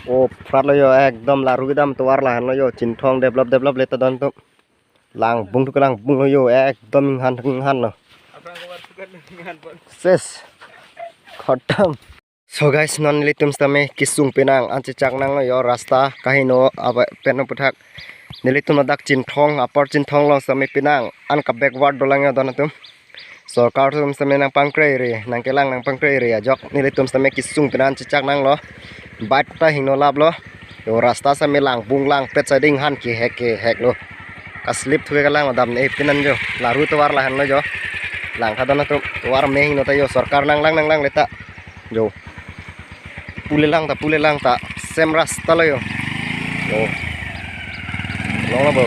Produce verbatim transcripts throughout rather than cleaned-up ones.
O, prat lo yo, ekdom laru kedam tovar lahenlo yo, Chinthong develop develop le ta don atum. Langbung thu kelangbung lo yo, ekdom inghan inghan lo. Ses. Khatam. So guys, non nelitum sitame kesung penang an chechak nanglo yo, rasta kaheno ave pen aputhak. Nelitum ladak Chinthong, Upper Chinthong along sitame penang an ka backward dolang yo don atum. Sorkar atum sitame nangpangkre-ri, nangkelang nangpangkre-ri ajok nelitum sitame kesung penang an chechak nanglo. Bike ta hingno laplo. Yo, rasta sitame langbung langpet, side inghan kehek kehek lo. Ka slip thuke kalang damne pin an jo. Laru tovar lahenlo jo. Lang tha don atum, tovar me hingno ta yo, sorkar nanglang nanglang le ta. Jo. Pulelang ta, pulelang ta. Same rasta lo yo. Jo. Long lo bo.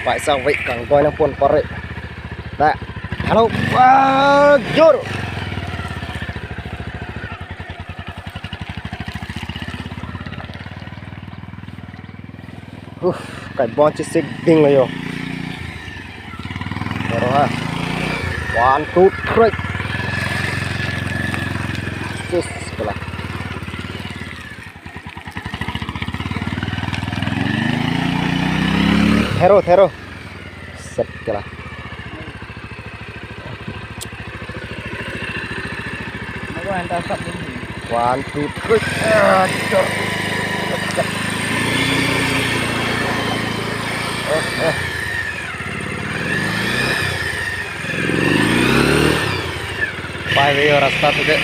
Paisa wei kangdoi nangpon pare. Ta. Halo. Wah, jor. Huh, kai bon chesik ding lo yo. Pero ha. One, two, three. Sis, pala. Thero, thero. Set kela. One, two, three. Ah, jor. Eh, eh. Pai ve yo rasta thuke.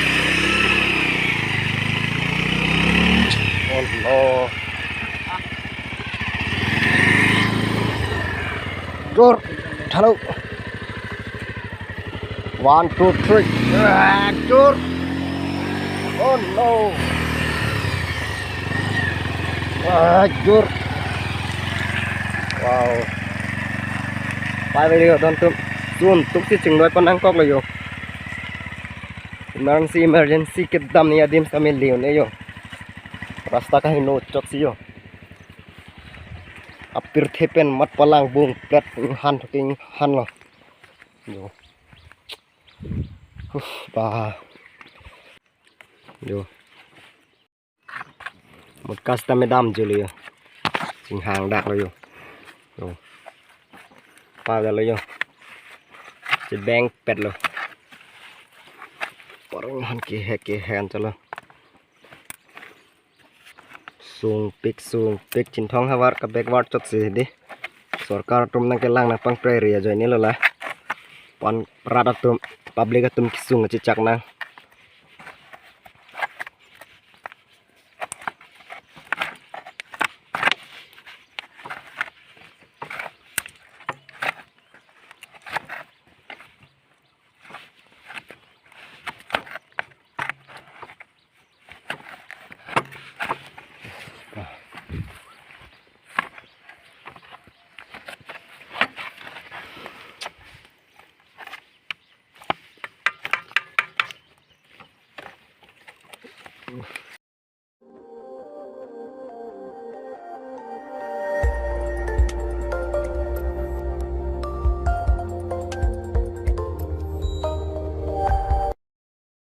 Oh no. Jor, thalo. One, two, three. Ah, jor. Oh no. Ah, jor. Wow. Pai ve yo don atum. Sun tuk si chingdoi pon nangkok lo yo. Emergency, emergency kedam ni adim sitame le-un-e yo. Rasta kaheno chot si yo. Apirthe pen mat palangbung plat inghan thu ke inghan lo. Yo. Huh, ba. Yo. Mut kas ta medam jo lo yo. Chinghang dak lo yo. Yo. Pai lo yo. Chebeng pet lo. Parang han kehek kehek an chalo. Sungpik sungpik Chinthong havar ka backward chot si dei. Sorkar atum nangkelang nangpangkre-ri ajoine lo la. Pan rat atum, public atum kesung chechak nang.